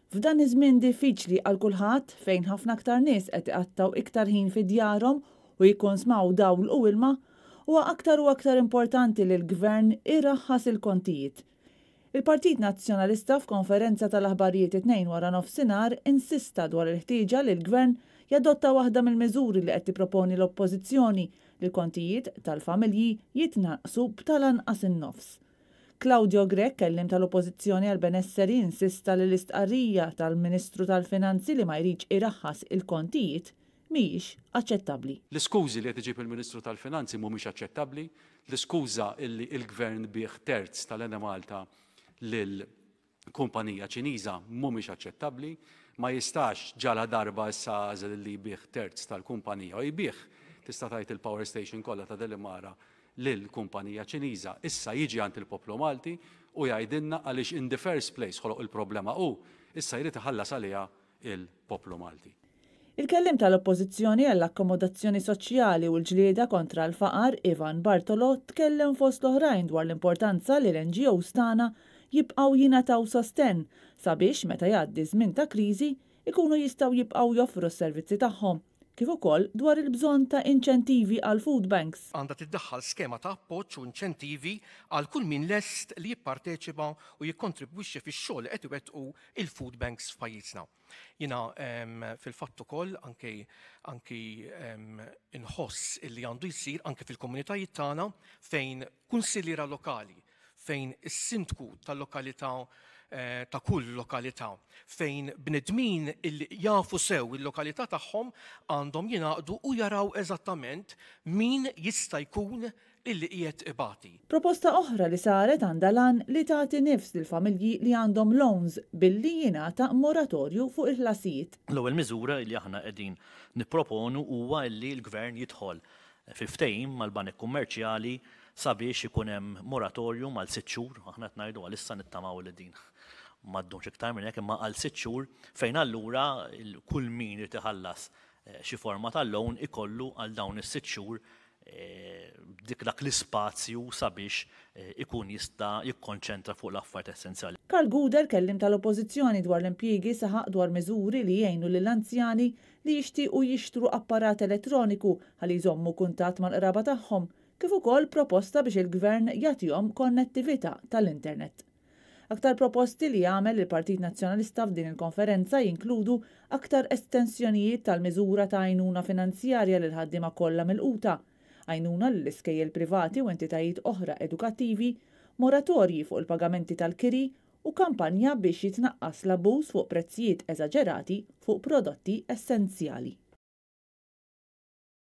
F'dan iż-żmien diffiċli għal kulħadd, fejn ħafna aktar nies qed iqattgħu iktar ħin fi djarhom u jikkonsmaw dawl u ilma, huwa aktar u aktar importanti li l-Gvern iraħħas il-kontijiet. Il-Partit Nazzjonalista f'konferenza tal-aħbarijiet it-Tnejn waranofsinhar insista dwar il-ħtieġa li l-Gvern jadotta waħda mill-miżuri li qed tipproponi l-Oppożizzjoni li l-kontijiet tal-familji jitnaqqsu b'tal-anqas in-nofs. Claudio Grech, kelliem tal-Oppożizzjoni għall-Benesseri insista li l-istqarrija tal-Ministru tal-Finanzi li ma jridx iraħħas il-kontijiet mhijiex aċċettabbli. L-iskużi li qed iġib il-Ministru tal-Finanzi mhumiex aċċettabbli, l-iskuża illi l-Gvern biegħ terz tal-Enemalta lil kumpanija Ċiniża mhumiex aċċettabbli. Ma jistax ġaladarba issa għażel li jbigħ terz tal-kumpanija u jbigħ, tista' tgħid il-power station kollha ta' Delimara lil kumpanija Ċiniża, issa jiġi għand il-poplu Malti u jgħidilna għaliex in the first place ħoloq il-problema hu, issa jrid iħallas għaliha il-poplu Malti. Il-kelliem tal-Oppożizzjoni għall-Akkomodazzjoni Soċjali u l-Ġlieda kontra l-Faqar, Ivan Bartolo, tkellem fost l-oħrajn dwar l-importanza li l-NGOs tagħna jibqgħu jingħataw sostenn sabiex meta jgħaddi żmien ta' kriżi jkunu jistgħu jibqgħu joffru s-servizzi tagħhom, kif ukoll dwar il-bżonn ta' inċentivi għall-food banks. Għandha tiddaħħal skema ta' appoġġ u inċentivi għal kull min lest li jipparteċipa u jikkontribwixxi fix-xogħol li qed iwettqu il-food banks f'pajjiżna. Jiena fil-fatt ukoll anke anki inħoss illi għandu jsir anke fil-komunitajiet tagħna fejn kunsilliera lokali, fejn is-sindku tal-lokalità eh, ta' kull lokalità fejn bnedmin illi jafu sew il-lokalità tagħhom għandhom jingħaqdu u jaraw eżattament min jista' jkun illi qiegħed ibati. Proposta oħra li saret għandha l-għan li tagħti nifs lill-familji li għandhom loans billi jingħata moratorju fuq il-ħlasijiet. L-ewwel miżura li aħna qegħdin nipproponu huwa li l-Gvern jidħol fi ftehim mal-banek kummerċjali sabiex ikun hemm moratorium għal sitt xhur, aħna qed ngħidu għalissa nittamaw li din ma ddumx iktar minn hekk, imma għal sitt xhur fejn allura kull min irid iħallas xi forma ta' loan ikollu għal dawn is-sitt xhur dik dak l-ispazju sabiex ikun jista' jikkonċentra fuq l-affarijiet essenzjali. Karl Gouder, kelliem tal-Oppożizzjoni dwar l-impjiegi saħaq dwar miżuri li jgħinu lill-anzjani li jixtiequ jixtru apparat elettroniku ħalli jżommu kuntatt mal-qraba tagħhom, kif ukoll proposta biex il-Gvern jagħtihom konnettività tal-internet. Aktar proposti li għamel il-Partit Nazzjonalista f'din il-konferenza jinkludu aktar estensjonijiet tal-miżura ta' għajnuna finanzjarja lill-ħaddiema kollha milquta, għajnuna lill-iskejjel privati u entitajiet oħra edukattivi, moratorji fuq il-pagamenti tal-kiri u kampanja biex jitnaqqas l-abbuż fuq prezzijiet eżaġerati fuq prodotti essenzjali.